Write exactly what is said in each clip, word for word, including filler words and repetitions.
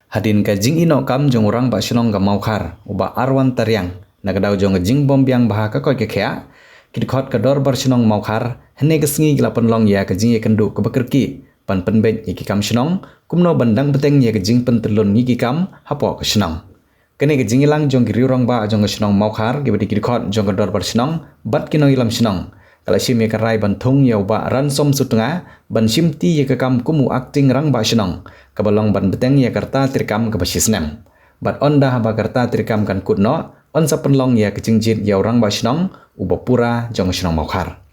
Hadien ka jingïehnoh kam jong u Rangbah Shnong ka Mawkhar, u Bah Arwan Tariang, na ka daw jong ka jingbymbiang bha ka koit ka khiah, ki dkhot ka Dorbar Shnong Mawkhar hynne ka sngi ki la pynlong ïa ka jingïakynduh kaba kyrkieh ban pynbeit ïa ki kam shnong, kumno ban dang bteng ïa ka jingpyntyllun ngi ki kam hapoh ka shnong. Kane ka jingïalang jong ki riew rangbah jong ka shnong Mawkhar, kiba dei ki dkhot jong ka Dorbar Shnong bad ki nongïalam shnong, ka la shim ïa ka rai ban thung ïa u Bah Ransom Sutnga ban shimti ïa ka kam kum u acting Rangbah Shnong, kaba long ban bteng ïa ka rta treikam kaba shisnem. Bad ynda haba ka rta treikam kan kut noh, yn sa pynlong ïa ka jingjied ïa u Rangbah Shnong uba pura jong ka shnong Mawkhar.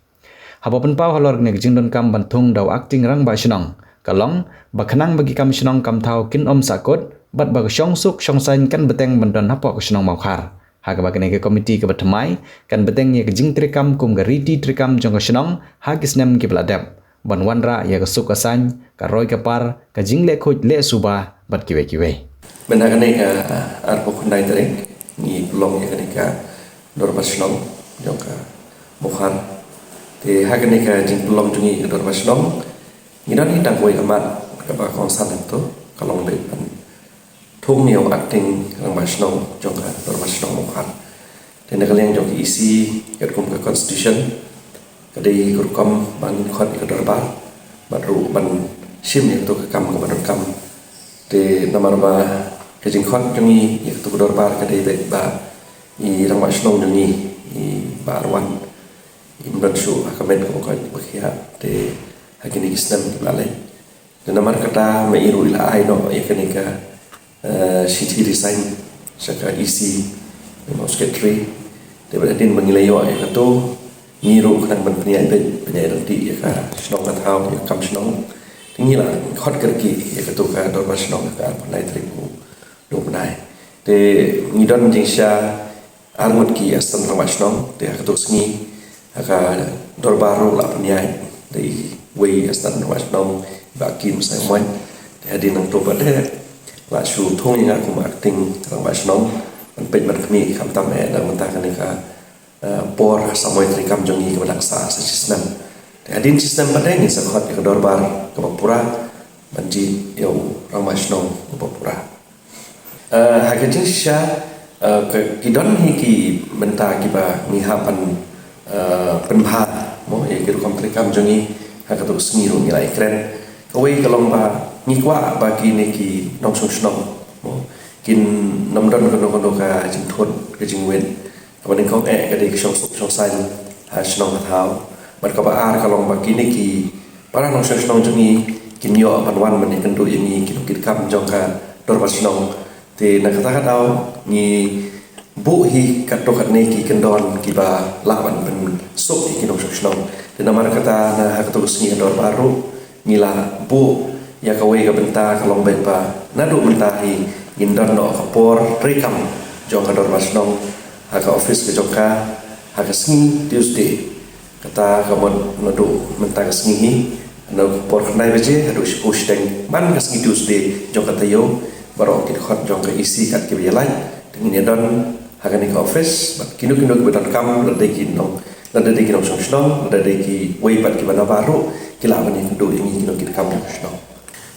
Haba pynpaw halor kane ka jingdonkam ban thung da u acting Rangbah Shnong, ka long ba khnang ba ki kam shnong kam thaw kin ym sahkut, bad ba ka shongsuk shongsaiñ kan bteng ban don hapoh ka shnong Mawkhar. Ha kaba kane ka komiti kaba thymmai kan bteng ïa ka jingtreikam kum ka riti treikam jong ka shnong ha ki snem kiba la dep, ban wanrah ïa ka suk ka saiñ, ka roi ka par, ka jingleh khuid leh suba bad kiwei kiwei. Mynta kane ka arphew khyndai tarik ngi pynlong ïa kane ka Dorbar Shnong jong ka Mawkhar. Te ha kane ka jingpynlong jong ngi ka Dorbar Shnong, ngi don hi tang kawei ka mat kaba kongsan hangto, ka long dei ban thung ïa u acting Rangbah Shnong jong ka Dorbar Shnong Mawkhar. Te na ka liang jong ka E C, katkum ka Constitution, ka dei ka rukom ba ngin khot ïa ka dorbar bad ruh ban shim ïa kato ka kam kaba donkam. Te namar ba ka jingkhot jong ngi ïa kato ka dorbar ka dei beit ba i Rangbah Shnong jong ngi, i Bah Arwan, im don shuh ha ka met kaba koit ba khiah, te ha kine ki snem kiba la leit. Te namar kata ma i ruh i la ai noh ïa kane ka, eh, shithi resign sha ka E C, ïa u secretary. Te bad hadien ba ngi la ïoh ïa kato, ngi ruh khnang ban pynïaid beit, pynïaid ryntih ïa ka shnong ka thaw, ïa ka kam shnong, te ngi la khot kyrkieh ïa kato ka Dorbar Shnong ka arphew khyndai tarik u Nongbnai. Te ngi don jingshisha ar ngut ki Assistant Rangbah Shnong, te ha kato ka sngi ha ka dorbar ruh la pynïaid da iwei i Assistant Rangbah Shnong, i Bah Kim Saimon. Te hadien nangto pat de la shu thung ïa nga kum acting Rangbah Shnong ban peit ban khmih, khamtam eh da mynta kane ka, eh, por ka samoi treikam jong ngi kaba dang sah sa shisnem. Te hadien shisnem pat de ngin sa khot ïa ka dorbar kaba pura ban jied ïa u Rangbah Shnong uba pura. Eh, ha ka jingshisha, eh, ka, ki don hi ki bynta kiba ngi hap ban, eh, pynbha mo ïa ki rukom treikam jong ngi ha kato ka sngi ruh ngi la ïakren. Kawei ka long ba ngi kwah ba kine ki nongshong shnong mo kin nym don kano kano ka jingthut ka jingwit kaba nyngkong eh ka dei ka shongsuk shongsaiñ ha shnong ha thaw. Bad kaba ar ka long ba kine ki para nongshong shnong jong ngi kin ïoh ban wan ban ïakynduh ïa ngi ki nongkitkam jong ka dorbar shnong. Te na kata ka daw ngi buh hi katto katne ki kyndon kiba lah ban pynsuk ïa ki nongshong shnong. Te namar kata na ha kato ka sngi ha dorbar ruh ngi la buh ïa kawei ka bynta ka long beit ba naduh mynta hi ngin don noh ka por treikam jong ka dorbar shnong ha ka office ka jong ka ha ka sngi Tuesday. Kata ka mut naduh mynta ka sngi hi, naduh ka por khyndai baje haduh shiphew shiteng man ka sngi Tuesday jong ka taïew, baroh ki dkhot jong ka E C kat kiba ïalait, te ngin ïa don ha kane ka office bad kino kino kiba donkam, lada dei ki nong, lada dei ki nongshong shnong, lada dei kiwei pat kiba nabar ruh, ki lah ban ïakynduh ïa ngi ki nongkitkam jong ka shnong.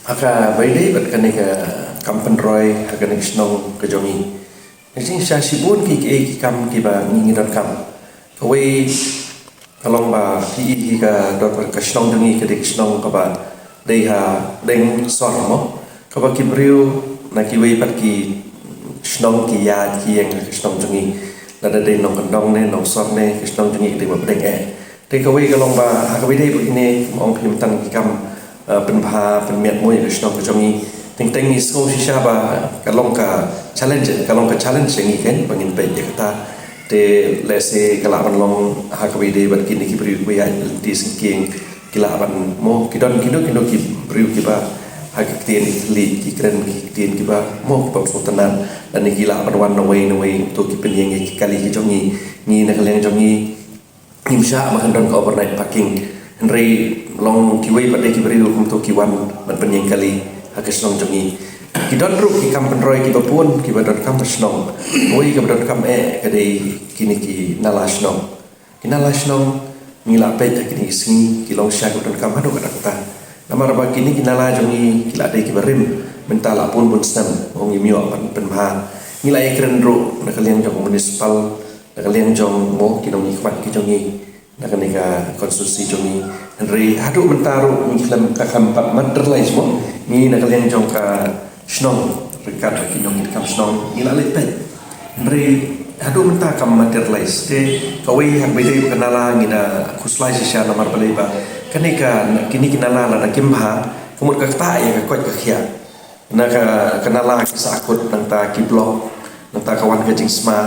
Ha kaba ïadei bad kane ka kam pynroi ha kane ka shnong ka jong ngi, ka jingshisha shibun ki, ki, ki kam kiba ngi, ngi donkam. Kawei ka long ba phi i hi ka dorbar, ka shnong jong ngi ka dei ka shnong kaba dei ha deng sor mo, kaba ki briew na kiwei pat ki shnong ki ïaid ki ïeng ha ka shnong jong ngi. Lada dei nongkyndong ne nongsor ne, ka shnong jong ngi ka dei ba pdeng eh. Te kawei ka long ba ha kaba ïadei bad kine, ong phi mynta ki kam, eh, pynbha pynmiat mo ïa ka shnong ka jong ngi. Teng teng ngi sngew shisha ba ka long ka challenge, ka long ka challenge ïa ngi keiñ ba ngin peit ïa kata. Te lehse ka lah ban long ha kaba ïadei bad kine ki briew kiba ïaid lynti syngkien, ki lah ban mo, ki don kino kino ki briew kiba ha ki ktien ki thylliej ki kren ki ktien kiba mo, kibym sngewtynnat, lane ki lah ban wan nawei nawei, to ki pynïeng ïa ki kali ki jong ngi. Ngi na ka liang jong ngi ngim shah ba kan don ka overnight parking. Hynrei long kiwei pat de ki briew kumto ki wan ban pynïeng kali ha ka shnong jong ngi. Ki don ruh ki kam pynroi kiba bun kiba donkam ha shnong. Kawei kaba donkam eh ka dei kine ki nala shnong. Ki nala shnong ngi la peit ha kine ki sngi ki long shisha kiba donkam haduh katta katta. Namar ba kine ki nala jong ngi ki la dei kiba rim mynta la bun bun snem, mo, ngim ïoh ban pynbha. Ngi la ïakren ruh na ka liang jong municipal, na ka liang jong, mo, ki nongmihkhmat ki jong ngi na kane ka constituency jong ngi. Hynrei haduh mynta ruh ngi khlem, ka kham pat materialize, mo, ngi na ka liang jong ka shnong ryngkat ki nongkitkam shnong ngi la leit peit. Hynrei haduh mynta kam materialize. Te kawei ha kaba ïadei bad ka nala ngi da khuslai shisha namar balei ba kane ka, kine ki nala lada kim bha, ka mut ka ktah ïa ka koit ka khiah. Na ka, ka nala ki sahkut, nangta ki block, nangta ka wan ka jingsma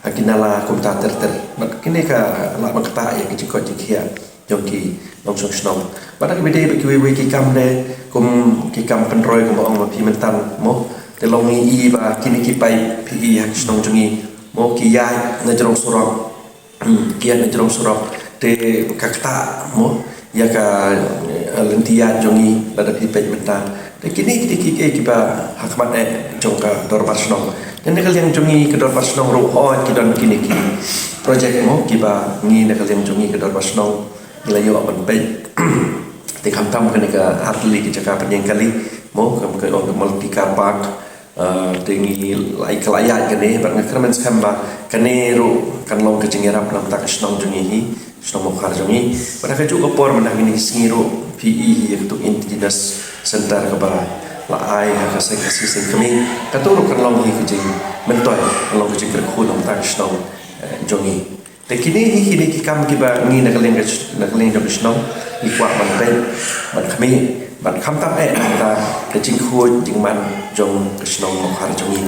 ha ki nala kumta ter ter. Bad kine ka lah ban ktah ïa ka jingkoit jingkhiah jong ki nongshong shnong. Bad ha kaba ïadei bad kiwei kiwei ki kam de, kum ki kam pynroi kumba ong ma phi mynta, mo. Te long ngi i ba kine ki paip phi i ha ki shnong jong ngi, mo, ki ïaid na jrong surok. Hmm, ki ïaid na jrong surok. Te ka ktah, mo, ïa ka, eh, lynti ïaid jong ngi lada phi peit mynta. Te kine, kine ki, ki, kiba ha khmat eh jong ka dorbar shnong. Te na ka liang jong ngi ka dorbar shnong ruh, hooid, ki don kine ki project, mo, kiba ngi na ka liang jong ngi ka dorbar shnong ngi la ïoh ban peit. Te khamtam kane ka ar tylli ki jaka pynïeng kali, mo, kum ka ong ka multi car park. Ah, te ngi la ïa, ka la ïaid kane, bad nga kyrmen skhem ba kane ruh kan long ka jingïarap na ka bynta ka shnong jong ngi hi, shnong Mawkhar jong ngi. Bad ha kajuh ka por mynta kine ki sngi ruh phi i hi ïa kato indigenous center kaba la ai ha ka Seng Khasi Seng Kmie. Kato ruh kan long hi ka jingmyntoi, kan long ka jingkyrkhu na ka bynta ka shnong, eh, jong ngi. Te kine hi, kine ki kam kiba ngi na ka liang ka sh-, na ka liang jong ka shnong ngi kwah ban peit, ban khmih, ban khamtam eh na ka bynta ka jingkhuid jingman jong ka shnong Mawkhar jong ngi.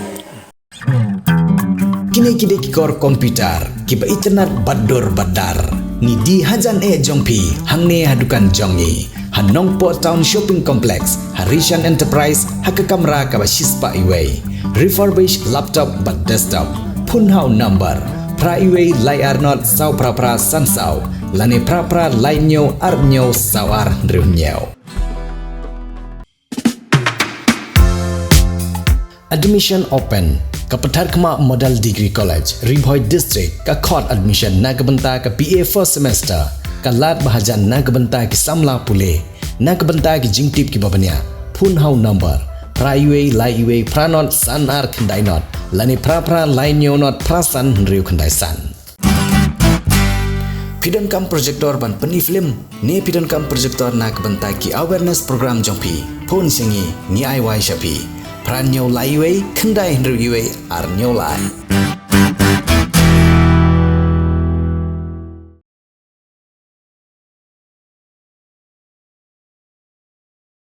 Kine ki dei ki kor computer kiba itynnad bad dur bad dar. Ngi die hajan eh jong phi hangne ha dukan jong ngi ha Nongpoh Town Shopping Complex, ha Rishan Enterprise, ha ka kamra kaba shispah iwei. Refurbish laptop bad desktop. Phone ha u number phra iwei lai ar not saw phra phra san saw lane phra phra lai hynñiew ar hynñiew saw ar hynriew hynñiew. Admission open. Ka Patharkhmah Model Degree College, Ri Bhoi District, ka khot admission na ka bynta ka B A first semester. Ka lad ba hajan na ka bynta ki samla pule. Na ka bynta ki jingtip kiba bniah, phone ha u number phra iwei lai iwei phra not san ar khyndai not lane phra phra lai hynñiew not phra san hynriew khyndai san. Phi donkam projector ban pyni film ne phi donkam projector na ka bynta ki awareness program jong phi? Phone sha ngi, ngi ai wai sha phi. Phra hynñiew lai iwei khyndai hynriew iwei ar hynñiew lai.